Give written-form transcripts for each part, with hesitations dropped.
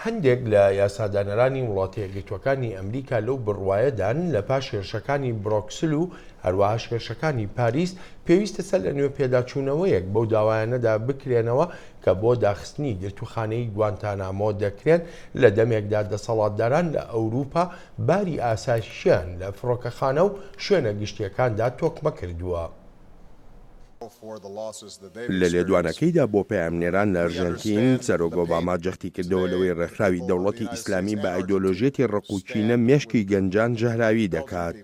هەندێک لە یاسادانەرانی وڵاتە یەکگرتووەکانی ئەمریکا لەو بڕوایەدان لە پاش هێرشەکانی برۆکسل و هەروەهاش هێرشەکانی پاریس پێویستە سەر لە نوێ پێداچوونەوەیەک بەو داوایانەدا بکرێنەوە کە بۆ داخستنی گرتووخانەی گوانتانامۆ دەکرێن لە دەمێکدا دەسەڵاتداران لە ئەوروپا باری ئاسایشیان لە فڕۆکەخانە و شوێنە گشتییەکاندا تۆکمە کردووە. لە لێدوانەکەیدا بۆ پەیامنێران لە ئەرژەنتین، سەرۆک ئۆباما جەختیکردەوە لەوەی ڕێکخراوی دەوڵەتی ئیسلامی بە ئایدۆلۆژیەتی ڕق و کینە مێشکی گەنجان ژەهراوی دەکات.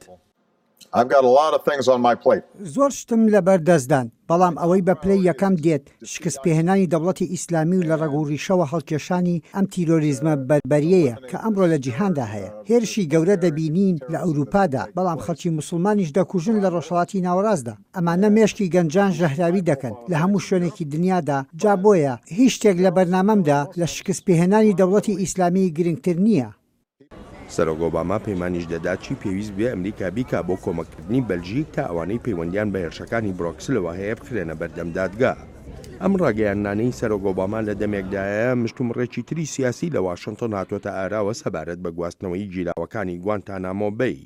زۆر شتم لەبەر دەستدان، بەڵام ئەوەی بە پلەی یەکەم دێت شکستپێهێنانی دەوڵەتی ئیسلامی و لە ڕەگ و ڕیشەوە هەڵکێشانی ئەم تیرۆریزمە بەربەرییەیە کە ئەمڕۆ لە جیهاندا هەیە. هێرشی گەورە دەبینین لە ئەوروپادا، بەڵام خەڵکی موسڵمانیش دەکوژن لە ڕۆژهەڵاتی ناوەڕاستدا. ئەمانە مێشکی گەنجان ژەهراوی دەکەن لە هەموو شوێنێکی دنیادا، جا بۆیە هیچ شتێک لە بەرنامەمدا لە شکستپێهێنانی دەوڵەتی ئیسلامی گرنگتر نییە. سەرۆک ئۆباما پەیمانیش دەدات چی پێویست بێ ئەمریکا بیکا بۆ کۆمەککردنی بەلژیک تا ئەوانەی پەیوەندیان بە هێرشەکانی برۆکسلەوە هەیە بخرێنە بەردەم دادگا. ئەم ڕاگەیاندنانەی سەرۆک ئۆباما لە دەمێکدایە مشتومڕێکی تری سیاسی لە واشنتۆن هاتۆتە ئاراوە سەبارەت بە گواستنەوەی گیراوەکانی گوانتانامۆ بەی.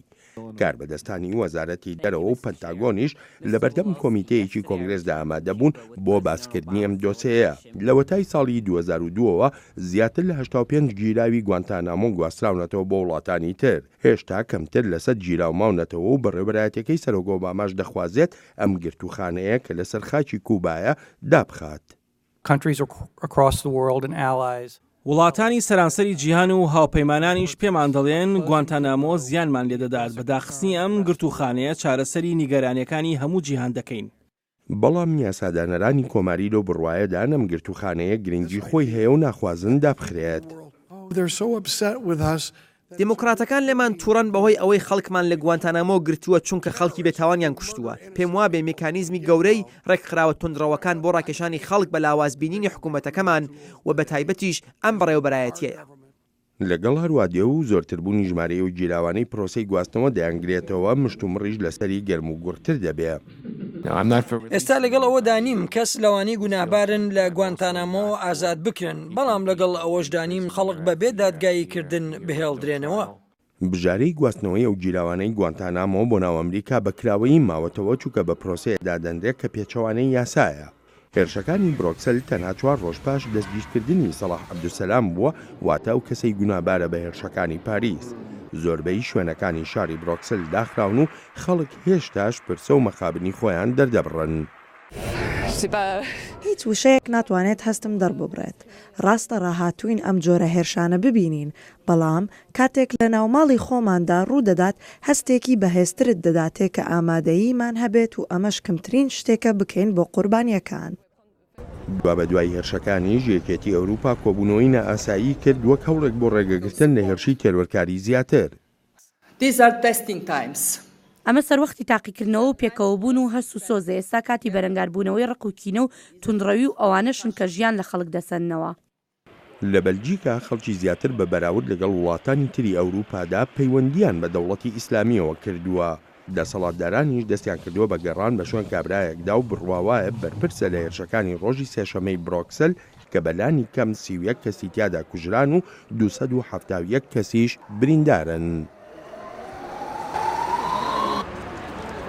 کاربەدەستانی وەزارەتی دەرەوە و پەنتاگۆنیش لەبەردەم کۆمیتەیەکی کۆنگرێسدا ئامادەبوون بۆ باسکردنی ئەم دۆسێیە. لەوەتای ساڵی 2002 ەوە زیاتر لە 85 گیراوی گوانتانامۆ گواستراونەتەوە بۆ وڵاتانی تر. هێشتا کەمتر لە سەد گیراو ماونەتەوە و بەڕێوەبەرایەتیەکەی سەرۆک ئۆباماش دەخوازێت ئەم گرتووخانەیە کە لەسەر خاکی کوبایە دابخات. وڵاتانی سەرانسەری جیهان و هاوپەیمانانیش پێمان دەڵێن گوانتانامۆ زیانمان لێدەدات، بە داخستنی ئەم گرتووخانەیە چارەسەری نیگەرانییەکانی هەموو جیهان دەکەین. بەڵام یاسادانەرانی کۆماری لەو بڕوایەدان ئەم گرتووخانەیە گرنگی خۆی هەیە و ناخوازن دابخرێت. دیموکراتەکان لێمان توڕەن بەهۆی ئەوەی خەڵکمان لە گوانتانامۆ گرتووە چونکە خەڵکی بێتاوانیان کوشتووە. پێموابێ میکانیزمی گەورەی ڕێکخراوە توندڕەوەکان بۆ ڕاکێشانی خەڵک بە لاواز بینینی حکومەتەکەمان و بەتایبەتیش ئەم بەڕێوەبەرایەتیەیە. لەگەڵ هەروادێ و زۆرتربوونی ژمارەی ئەو گیراوانەی پرۆسەی گواستنەوە دەیانگرێتەوە، مشتومڕیش لەسەری گەرموگوڕتر دەبێ. ئێستا لەگەڵ ئەوەدا نیم کەس لەوانەی گوناهبارن لە گوانتانامۆ ئازاد بکرێن، بەڵام لەگەڵ ئەوەشدا نیم خەڵک بەبێ دادگاییکردن بهێڵدرێنەوە. بژارەی گواستنەوەی ئەو گیراوانەی گوانتانامۆ بۆ ناو ئەمریکا بە کراوەیی ماوەتەوە چونکە بە پرۆسەیەک دادەنرێت کە پێچەوانەی یاسایە. هێرشەکانی برۆکسل تەنها چوار ڕۆژ پاش دەستگیرکردنی سەڵاح عەبدولسەلام بووە، واتە ئەو کەسەی گونابارە بە هێرشەکانی پاریس. زۆربەی شوێنەکانی شاری برۆکسل داخراون و خەڵک هێشتاش پرسە و مەخابنی خۆیان دەردەبڕن. هیچ وشەیەک ناتوانێت هەستم دەرببڕێت. ڕاستە ڕاهاتووین ئەم جۆرە هێرشانە ببینین، بەڵام کاتێک لە ناوماڵی خۆماندا ڕوودەدات هەستێکی بەهێزترت دەداتێ کە ئامادەییمان هەبێت و ئەمەش کمترین شتێکە بکەین بۆ قوربانییەکان. دوابەدوای هێرشەکانیش یەکێتی ئەوروپا کۆبوونەوەی نائاسایی کرد وەک هەوڵێک بۆ ڕێگەگرتن لە هێرشی تێرۆرکاری زیاتر. These are testing times. ئەمە سەروەختی تاقیکردنەوە و پێکەوەبوون و هەست و سۆزە، ئێستا کاتی بەرەنگاربوونەوەی ڕق و کینە و توندڕەوی و ئەوانەشن کە ژیان لە خەڵک دەسەننەوە. لە بەلجیکا خەڵکی زیاتر بە بەراورد لەگەڵ وڵاتانی تری ئەوروپادا پەیوەندییان بە دەوڵەتی ئیسلامییەوە کردووە، دەسەڵاتدارانیش دەستیان کردووە بە گەڕان بە شوێن کابرایەکدا و بڕوا وایە بەرپرسە لە هێرشەکانی ڕۆژی سێشەمەی برۆکسل کە بە لانی کەم 31 کەسی تیادا کوژران و 271 کەسیش بریندارن.